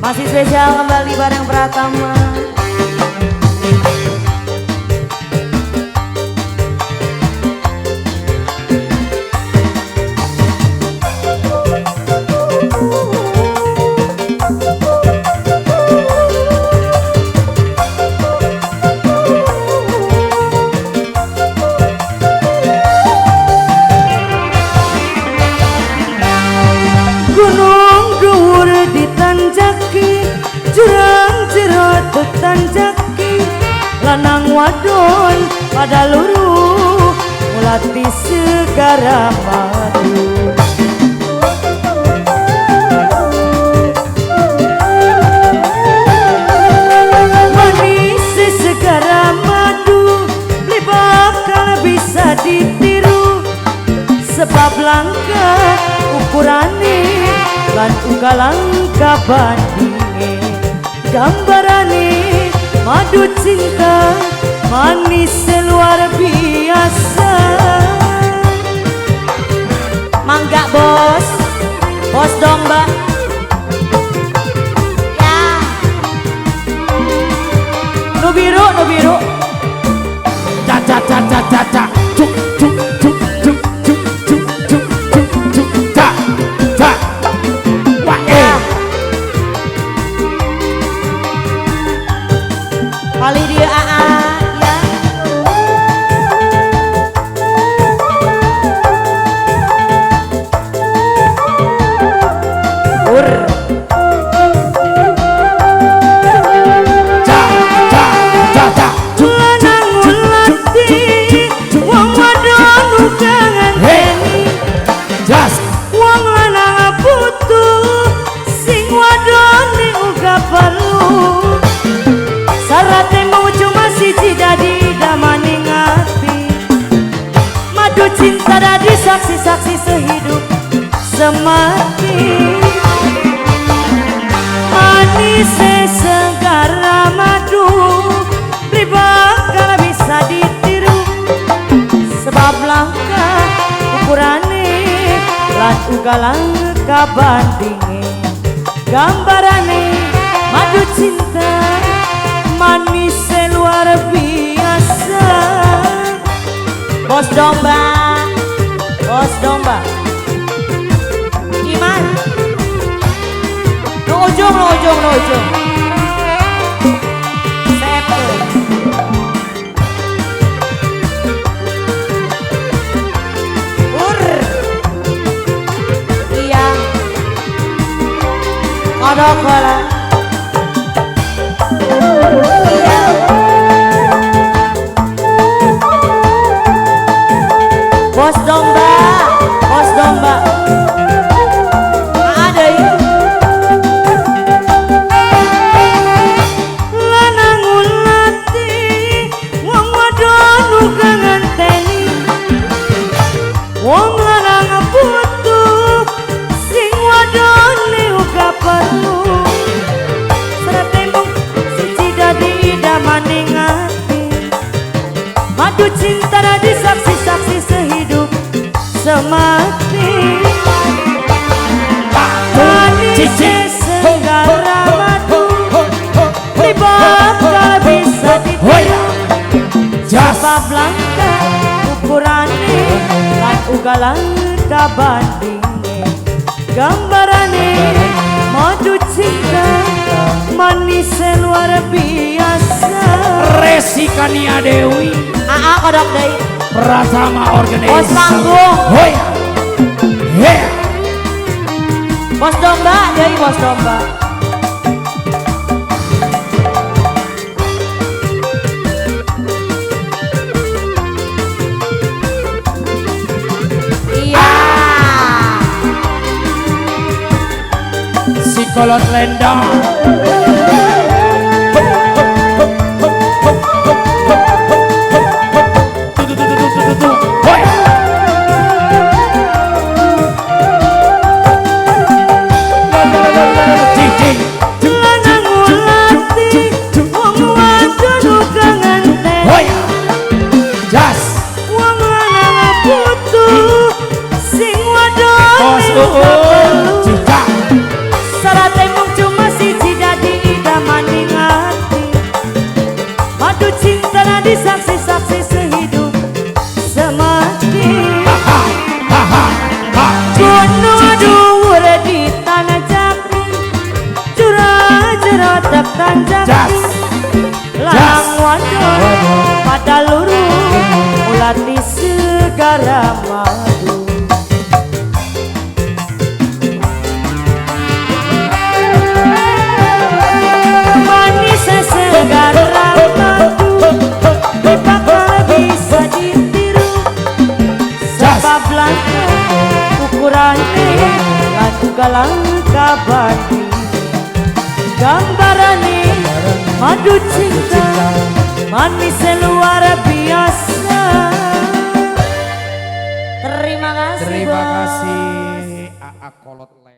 Masih spesial kembali bareng Pratama. Gunung dhuwur ditanjaki, jurang jero tetanjaki, lanang wadon pada luru mulati segara madu. Manis segara madu beli bakal bisa ditiru, sebab langka ukurane lan uga langka bandinge. Gambarane madu cinta manis luar biasa. Mangga bos, bos domba. Ya. Nu biru, nu biru. Ca ca ca ca ca ca. Cuk cuk cuk cuk cuk cuk cuk cuk cuk ca ca. Wah eh. Kali dia aa ya. Ur. Ca ca ca ca. Cuk cuk cuk cuk cuk cuk. Wong wadon uga ngenteni, Jas. wong lanang butuh sing wadone uga perlu. Syarate mau cuma siji dadi damane ngati, madu cinta dadi saksi-saksi sehidup semati. Manis segara madu beli bakal bisa ditiru, sebab langka ukurane lan uga langka bandinge. Gambarane madu cinta manis luar biasa. Bos domba, bos domba. Iman. Nu ujung, nu ujung, nu ujung. Sepe. Ur. Iya. Kodok bola. Iya. Bos domba, bos domba. Ada ini. Lanang ulati, wong wadon uga ngenteni, wong lanang butuh sing wadone uga perlu. Serate mung siji dadi idamane ngati, madu cinta dadi saksi-saksi sehidup semati. Manis segara madu beli bakal bisa ditiru, sebab langka ukurane lan uga langka bandinge. Gambarane madu cinta manis luar biasa. Resi Kania Dewi. Aa kodok deui. Pratama Organization. Bos panggung. Hoi. Hey. Bos domba deui, bos domba. Iya. Si kolot lendang. Lanang ulati, wong wadon uga ngenteni, Jas. wong lanang butuh sing wadone Bos uga perlu. Cika. Syarate mung cuma siji. Pada luru mulati segara madu. Manis segara madu, bakal bisa ditiru. Sebab langka ukurane lan juga langka bagi. Gambarane madu cinta, manis luar biasa. Terima kasih. Terima Bos. Kasih AA Kolot.